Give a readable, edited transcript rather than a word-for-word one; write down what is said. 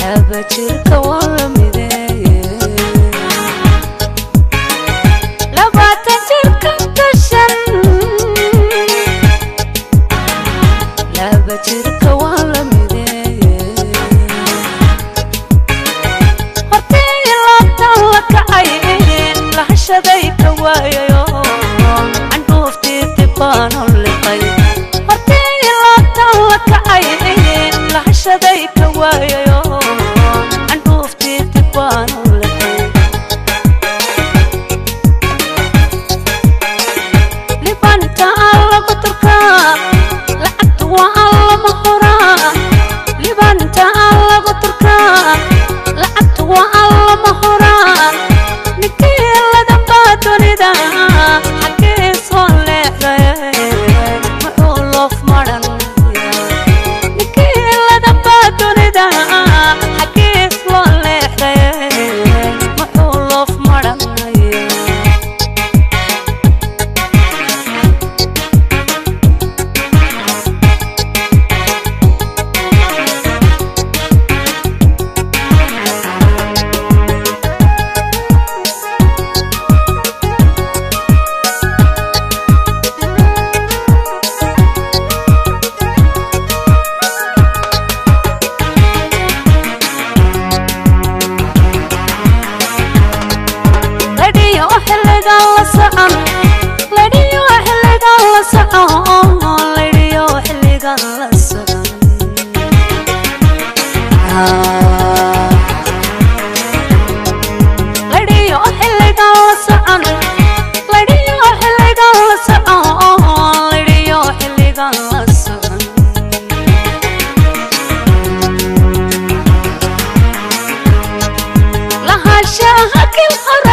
Laba jirka waa la mideeye. 20 jirkan tashan, laba jirka waa la mideeye. Hortii laabtan la kacay, lahashaday ka waayayo, candhuuftii dibaanu liqay. Hortii laabtan la kacay, lahashaday ka waayayo, candhuuftii dibaanu liqay. Libanta alla turkaa, lacagtu waa alla ma huraan. Libanta alla turkaa, lacagtu waa alla ma huraan. Ninkii ladanbaa dunida xaggee soo leexday, muxuu loof maran? Ninkii ladanbaa dunida xaggee soo leexday, muxuu loof maranaya? Ladhiyo xilligan la socon, ladhiyo xilligan la socon, ladhiyo xilligan la socon, ladhiyo xilligan la socon, ladhiyo xilligan la socon, ladhiyo xilligan la socon. Lahaanshaha kil hore.